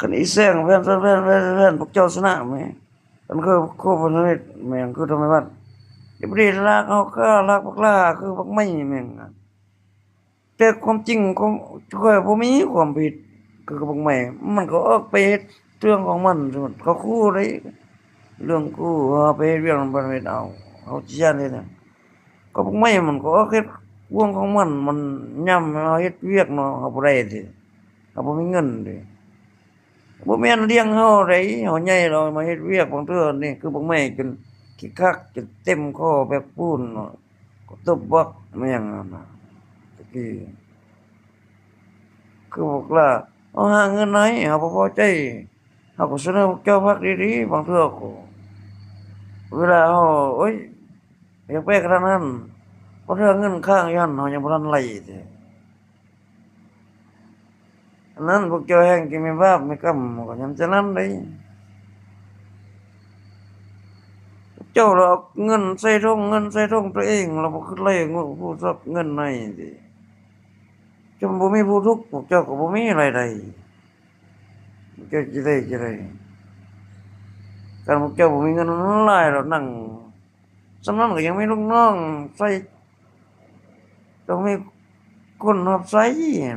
ຄັນອີແຊງແວ່ນແວ່ນແວ່ນແວ່ນ ພວກເຈົ້າຊະນະແມງ. ຄັນຄືໂຄພັນທະມິດແມງ ຄືທຳມະວັດ ຢ່າໄປດີລາກເຮົາ ຂ້າລາກບັກຫຼ້າ ຄືບັກໄມ້ແມງ. ແຕ່ຄວາມຈິງ ຂ້ອຍບໍ່ມີຄວາມຜິດ ຄືກັບບັກໄມ້ ມັນກໍອອກໄປເຮັດເລື່ອງຂອງມັນ. ເຂົາຂູ່ໄດ໋ ເລື່ອງຂູ່ ເຮົາໄປເຮັດວຽກນຳພັນທະມິດ ເອົາ ເຮົາຊິຢ້ານເຮັດຫຍັງ? ກໍບັກໄມ້ມັນກໍອອກເຮັດວຽກຂອງມັນ ມັນຍາມເຮົາເຮັດວຽກເນາະ ເຮົາບໍ່ໄດ້ເດ ເຮົາບໍ່ມີເງິນເດ. ບໍ່ແມ່ນລ້ຽງເຮົາໃດ ເຮົາໃຫຍ່ແລ້ວມາເຮັດວຽກ ບາງເທື່ອນີ້ຄືບັກໄມ້ຈົນຂີ້ຄັກ ຈົນເຕັມຄໍແບກປູນເນາະ ກໍຕົບບັກແມ່ນຫຍັງຫັ້ນນະ. ຕະກີ້ຄືພວກລາວ ເຮົາຫາເງິນໃຫ້ ເຮົາບໍ່ພໍໃຈ ເຮົາກໍສະເໜີພວກເຈົ້າພັກດີໆ ບາງເທື່ອກໍ ເວລາເຮົາ ໂອ້ຍ ຢາກໄປຂະໜາດນັ້ນ ບາງເທື່ອເງິນຄ້າງຢູ່ຫັ້ນ ເຮົາຍັງບໍ່ທັນໄລ່ເດ. ອັນນັ້ນພວກເຈົ້າແຮ່ງຊິມີບາບມີກຳ ກໍຍາມຈະນັ້ນໄດ໋. ພວກເຈົ້າລະເອົາເງິນໃສ່ຖົງ ເງິນໃສ່ຖົງຕົວເອງ ລະບໍ່ຄິດໄລ່ງູຜູ້ຊອກເງິນໃຫ້ຕິ. ຈະບໍ່ມີຜູ້ທຸກ ພວກເຈົ້າກໍບໍ່ມີລາຍໄດ້. ພວກເຈົ້າຊິໄດ້ຈັ່ງໃດ? ຄັນພວກເຈົ້າບໍ່ມີເງິນຫຼາຍລະນັ່ງ ສ່ຳນັ້ນກໍຍັງມີລູກນ້ອງໃຊ້ ຕ້ອງມີຄົນຮັບໃຊ້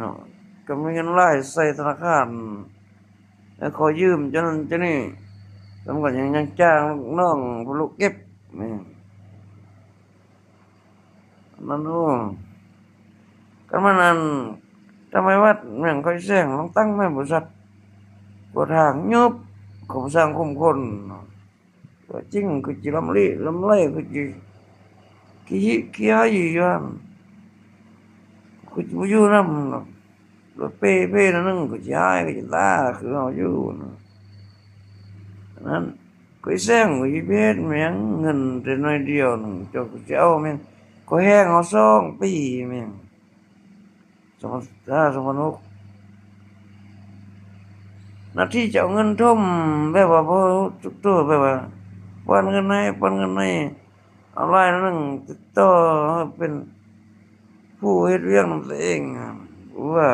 ເນາະ. ກໍມີເງິນຫຼາຍໃສ່ທະນາຄານ ແລ້ວຂໍຢືມເຈົ້ານັ້ນເຈົ້ານີ້ ແລ້ວມັນກໍຍັງ ຍັງຈ້າງລູກນ້ອງຜູ້ລູກເກັບ ແມ່ນ ນັ້ນ. ໂອ້ ຄັນມັນອັນ ທຳມະວັດແມ່ນ ຂ້ອຍແຊງ ລອງຕັ້ງແມ່ນບໍລິສັດ ກວດທາງ ຍຸບ ເຂົາບໍ່ສ້າງຄຸ້ມຄົນ. ຕົວຈິງຄືຊິລຳລີລຳໄລ ຄືຊິຂີ້ຫິຂີ້ໄຫ້ຢູ່ຫັ້ນ ຄືຊິບໍ່ຢູ່ນຳດອກ. ລົດເປ້ເພໜ້ອຍໜຶ່ງ ຄືຊິຮ້າຍ ຄືຊິຫຼ້າ ຄືເຮົາຢູ່ນະ. ນັ້ນ ຂ້ອຍແຊງ ຂ້ອຍຊິເຮັດແມ່ນຫຍັງ ເງິນແຕ່ໜ້ອຍດຽວໜຶ່ງ ເຈົ້າຄືຊິເອົາແມ່ນ ຂ້ອຍແຮງເຮົາສອງປີແມ່ນ. ສອງພັນຫ້າ ສອງພັນຫົກ ໜ້າທີ່ຈະເອົາເງິນຖົມ ແບບວ່າບໍ່ຮູ້ສຶກຕົວ ແບບວ່າປ້ອນເງິນໃຫ້ ປ້ອນເງິນໃຫ້ ເອົາຫຼາຍໜ້ອຍໜຶ່ງ ຕິດຕໍ່ໃຫ້ເປັນຜູ້ເຮັດວຽກນຳຕົວເອງ ວ່າ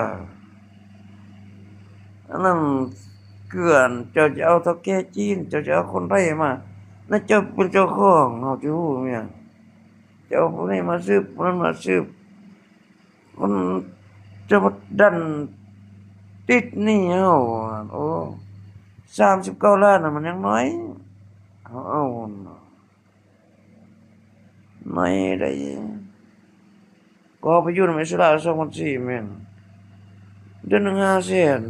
ອັນນັ້ນເກືອນ ເຈົ້າຈະເອົາເຖົ້າແກ່ຈີນ ເຈົ້າຈະເອົາຄົນໄທມາ ນັ້ນເຈົ້າເປັນເຈົ້າຂອງ ເຮົາຈະຮູ້ແມ່ນຫຍັງ? ເຈົ້າເອົາຜູ້ນີ້ມາສືບ ຜູ້ນັ້ນມາສືບ ມັນຈະມາດັນຕິດໜີ້ເຮົາ. ໂອ້ ສາມສິບເກົ້າລ້ານນະ ມັນຍັງໜ້ອຍ ເຮົາເອົາໜ້ອຍໃດ. ກໍເຮົາໄປຢູ່ນຳອິດສະຣາເອນສອງພັນສີ່ແມ່ນ ເດືອນໜຶ່ງຫ້າແສນ